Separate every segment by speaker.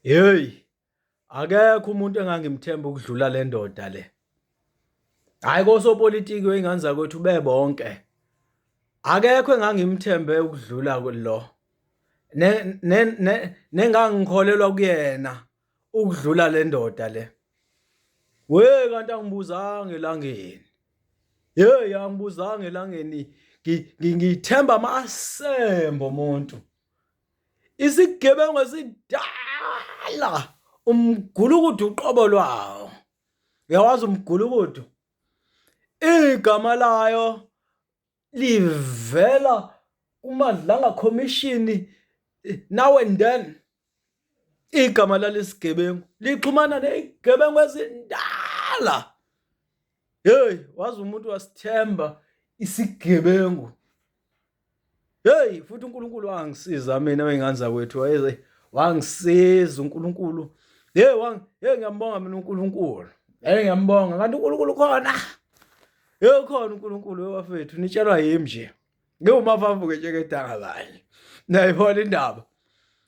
Speaker 1: Hey, akekho umuntu engangimthemba ukudlula le ndoda le. Hayi kosopolitiki wey'ngane zakwethu bebonke. Akekho engangimthembe ukudlula lo. Nengangikholelwa kuyena ukudlula le ndoda le. We kanti angibuzanga elangeni. Hey angibuzanga elangeni ngithemba amasembo omuntu. Isigebengu esidala umgulukudu uqobo lwawo. Uyawazi umgulukudu? Igama layo livela kuMadlanga Commission now and then. Igama lalesigebengu lixhumana nezigebengu ezindala. Hey, wazi umuntu wasithemba isigebengu. Hey, futhi uNkulunkulu wangisiza mina wey'ngane zakwethu wayeze wangisiza uNkulunkulu. Hey, wang hey ngiyambonga mina uNkulunkulu. Hey ngiyambonga kanti uNkulunkulu khona. Hey ukhona uNkulunkulu webafethu nitshelwa yimi nje. Ngiwumafavuke nje kedanga bani. Nayibona indaba.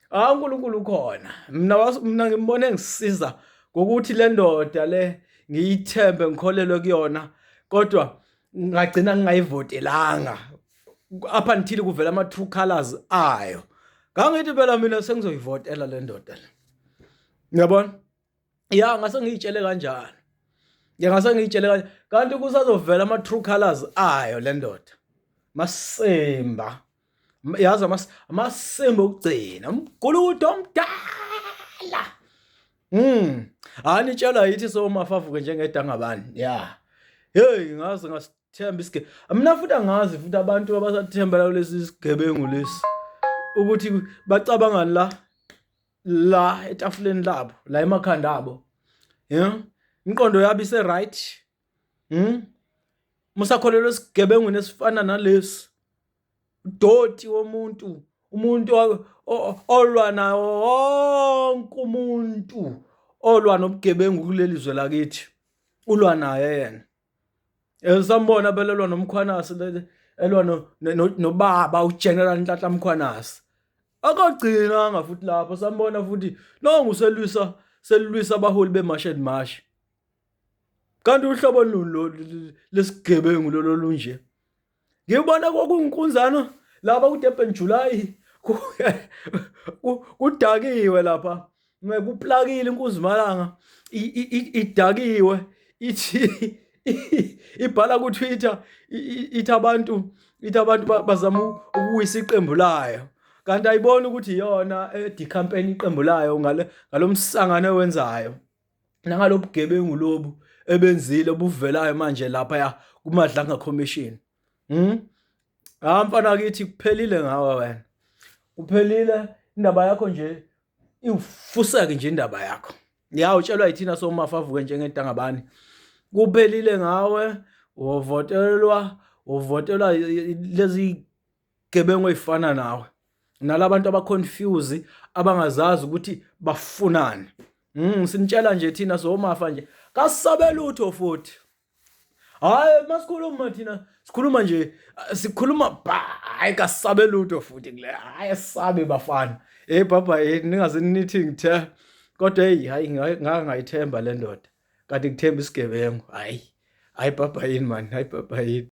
Speaker 1: Ah uNkulunkulu ukhona. Mina mina ngimbone ngisiza ngokuthi le ndoda le ngiyithembe ngikholelwe kuyona kodwa ngagcina ngingayivotelanga up until kuvela ama true colors ayo. Ngangithi phela mina sengizoyivotela le ndoda le. Ngiyabona? Ya ngase ngiyitshele kanjalo. Ngase ngiyitshele kanje kanti kusazovela ama true colors ayo le ndoda. Masimba. Yazi amasimba okugcina umgulukudu omdala. Hayi nitshelwa yithi somafavuke njengedangabani. Yeah. Hey ngaze ngasithemba isige. Mina futhi angazi futhi abantu abasathembela kulesi sigebengu lesi ukuthi bacabangani la la etafuleni labo la emakhanda abo. Yeah. Imiqondo yabo ise right. Musakholelwa esigebengwini esifana nalesi. Doti womuntu, umuntu olwa nawo wonke umuntu olwa nobugebengu kuleli zwe lakithi. Ulwa naye yena. Sambona belelwa noMkhwanasi elwa nobaba uGeneral Nhlanhla Mkhwanasi. Akagcinanga futhi lapho sambona futhi nongu selwisa selwisa abaholi beMarch and March. Kanti uhlobo luni lesigebengu lolo lunje? Ngibona kwakungunkunzana laba ku-Durban July kudakiwe lapha kuplakile inkunzimalanga idakiwe ithi ibhala ku-Twitter ithi abantu ithi abantu bazama ukuwisa iqembu layo kanti ayiboni ukuthi iyona edicampaign iqembu layo ngale ngalomsangano ewenzayo nangalobugebengu lobu ebenzile obuvelayo manje lapha ya kuMadlanga Commission. Ha mfana kithi kuphelile ngawe wena. Kuphelile indaba yakho nje iwufuseke nje indaba yakho. Ya utshelwa yithina somafa avuke njengentangabani. Kuphelile ngawe wovotelwa wovotelwa lezi gebengu ey'fana nawe nalabantu abaconfuse abangazazi ukuthi bafunani. Sinitshela nje thina somafa nje kasisabe lutho futhi. Hayi masikhuluma thina sikhuluma nje sikhuluma hayi kasisabe lutho futhi kule hayi sisabe bafana. Hey baba hey ningaze nithi ngithe kodwa hey hayi ngake ngayithemba le ndoda kanti ngithemba isigebengu hayi hayi baba yini man hayi baba yini.